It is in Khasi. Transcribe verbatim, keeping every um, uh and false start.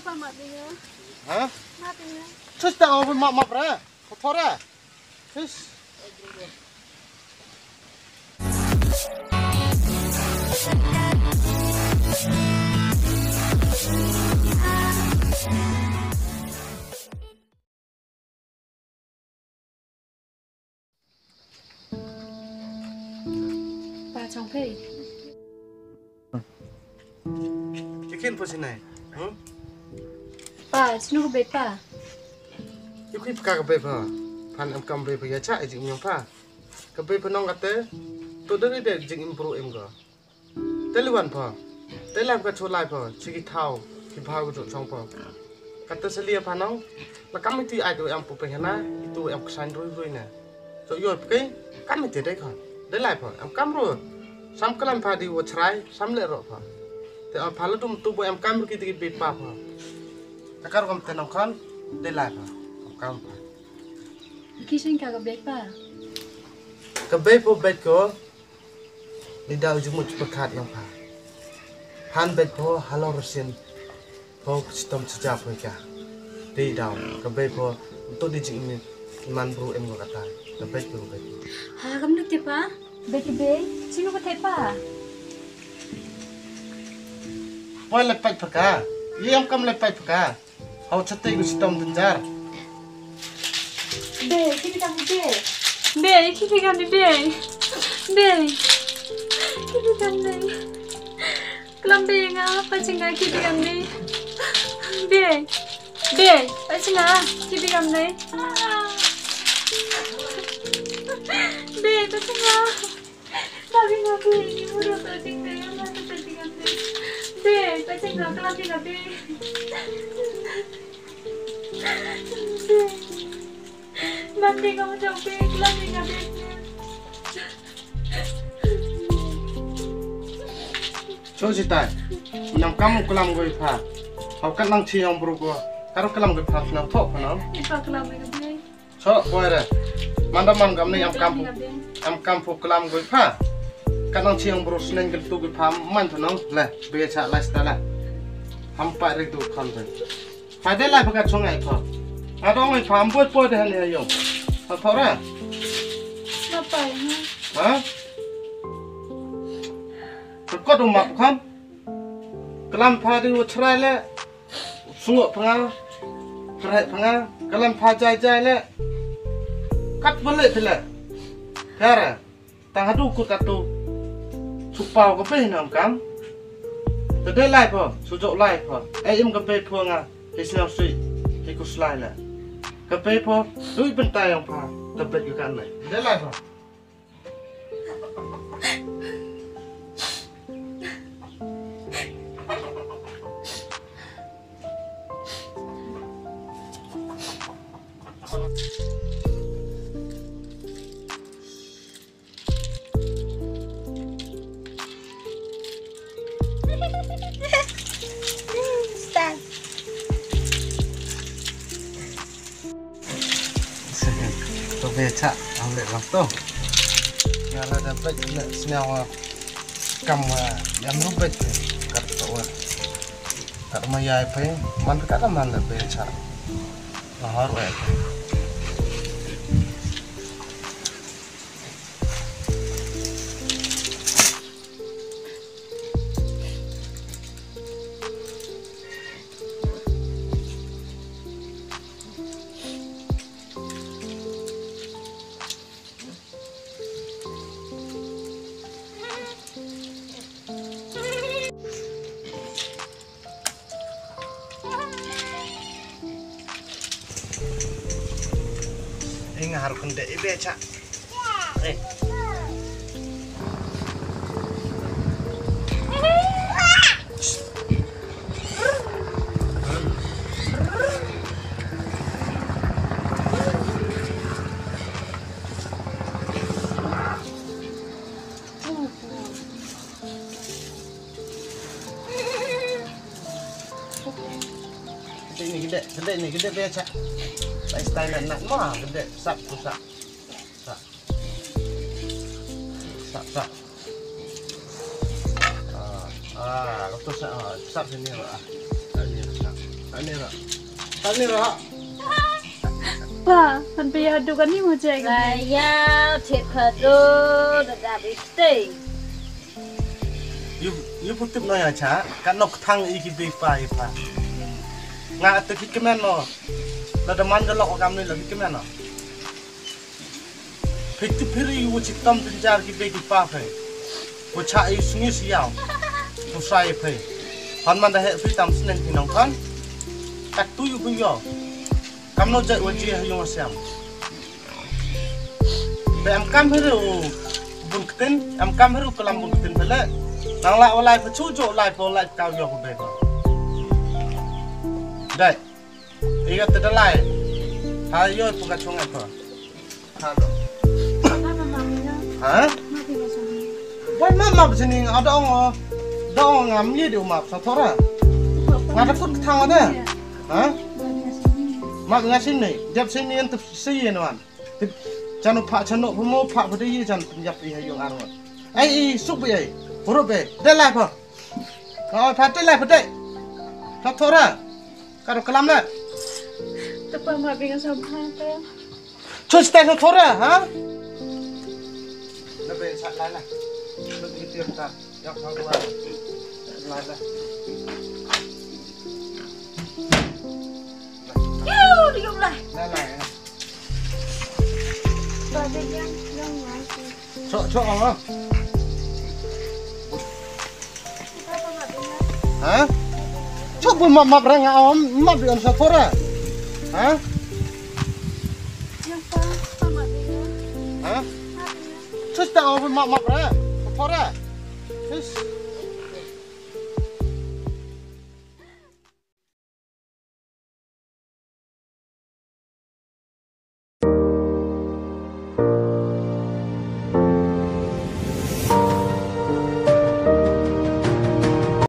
Ha? Sis ta o ma ma pra. Thora. Sis. Pa Chongphei. Ïa khin pha sinai. Hmm? Pa, shano ka bei pa? Ïa khin pha ka bei pa. Phan em kam bei pa ïa cha ïa jingim pha. Ka bei pa nong kate. To dei dei jingim bru em ko. Te liwan pha. Te lai ka chu lai pha. Chi ki thau. Ki bha ka chu chong pha. Kata sa lia pha nong. La kam iti ai tu em pu pe hana. Itu em ksan rui rui na. So yo pe kam iti dei kha. Dei lai pha. Em kam ru. Sam kalam pha di wa chrai. Sam le ro pha. Te am pha la dum tu bo em kam ru ki ti ki bi pa pha. Takar kam te nong khan. Dei lai pha. Em kam pha. Ki shin ka ka bet pa. Ka bet po bet ko. Ni dau jumut pyrkhat ïa pha. Han beit pho halor sien. Pho chitom chija pho ka. Dei dau ka beit pho. Untuk di jing ni man bru em ko kata. Ka beit pho beit. Ha kam nuk te pa. Beit beit. Chinu ka te pa. Poi le peit pha ka. Ïam kam le peit pha ka. Hau chate ku chitom dynjar. Be, kini kam be. Be, kini kam be. Be. Kini kam be. Klam be nga, pa chinga kini kam be. Be. Be, pa chinga kini kam be. Be, pa chinga. Cho sitai. Nang kam klam goi pha. Hau kat nang chi ong bru ko. Kar klam goi pha nang thok pha nang. Ipa klam goi pha. Cho, poi re. Manda man gam ni am kam pu. Am kam pu klam goi pha. Ka nang chiang bro sneng gel tu goi pha man tu nong. Le, be cha la sta la. Ham pa re tu kham tu. Pha de la pha ka chong ai pha. Adong ai pha am poi poi de han ya yo. Pha pha ra. Ma pai ha. Ha? Ka kot u map kham. Klam pha de u chrai le. Sungo pha nga. Chrai pha nga. Klam pha jai jai le. Kat bele pha le. Kara. Tang hadu kut katu. Su pau ka peh nam kam. Te de lai pha. Su jok lai pha. Ai im ka peh pha nga. Hi sniaw sui. Hi kus lai le. Ka peh pha. Dui bentai yang pha. Te bet ka kan lai. De lai pha. Stop. To be cha, ang le lang to. Nga la da bet le sniaw kam, eh, yam ru bet kat to wa. Kat ma yai pe, man kat man le be cha. Nga har wa pe. Ing har kun de ibe cha. Eh. Gede ni gede, gede ni gede be cha. Lifestyle nak nak ma gede sap tu sap. Sap. Sap, sap. Ah, ah, lepas tu sap, ah, sap sini, ah. Ah, ni, sap. Ah, Ni ra. Tang ni ra. Pa, han pia du kan ni mo je. Raya, thit pha du, da da bi tei. Yu, yu putip no ya cha, ka nok thang i ki be pa i pa. Nga te ki kemen no. La da man da lok kam ni la ki kemen no. Phi ti phiri u chitom tin jar ki be ki pa phi. Ko cha i sngi siaw. Ko sa i phi. Han man da he phi tam snen ki nong khan. Tak tu yu phi yo. Kam no jai wa ji ha yung siam. Be am kam phiri u bun ktin, am kam phiri u kalam bun ktin pele. Nang la walai phi chu jo lai phi walai kaw yo ko be ko. Dai. Iga te dalai. Ha yo pu ka chung ai pa. Ha? Boy map map sini ada ong. Da ong ngam ye de map sa thora. Nga da kut thang ada. Ha? Map nga sini. Jap sini en tu si ye nuan. Tip chanu pha chanu pha mo pha pha de ye chan pin jap ye yung arwan. Ai i suk bi ai. Puru be. Dalai pa. Ka oi pha te lai pha te. Sa thora. Ka ro kalam na. Te pa ma bi nga sa bha te. Chus te sa thora ha. Na be sa lai la. Lu ti ti ta. Yak ma dua. Lai la. Yu yu la. Lai la. Ba bi yang yang lai. Cho cho ah. Ha? Cho bu map map rang ah, map bi on sa thora. Ha? Ha? Cho sta bu map map rang. Thora. Sis.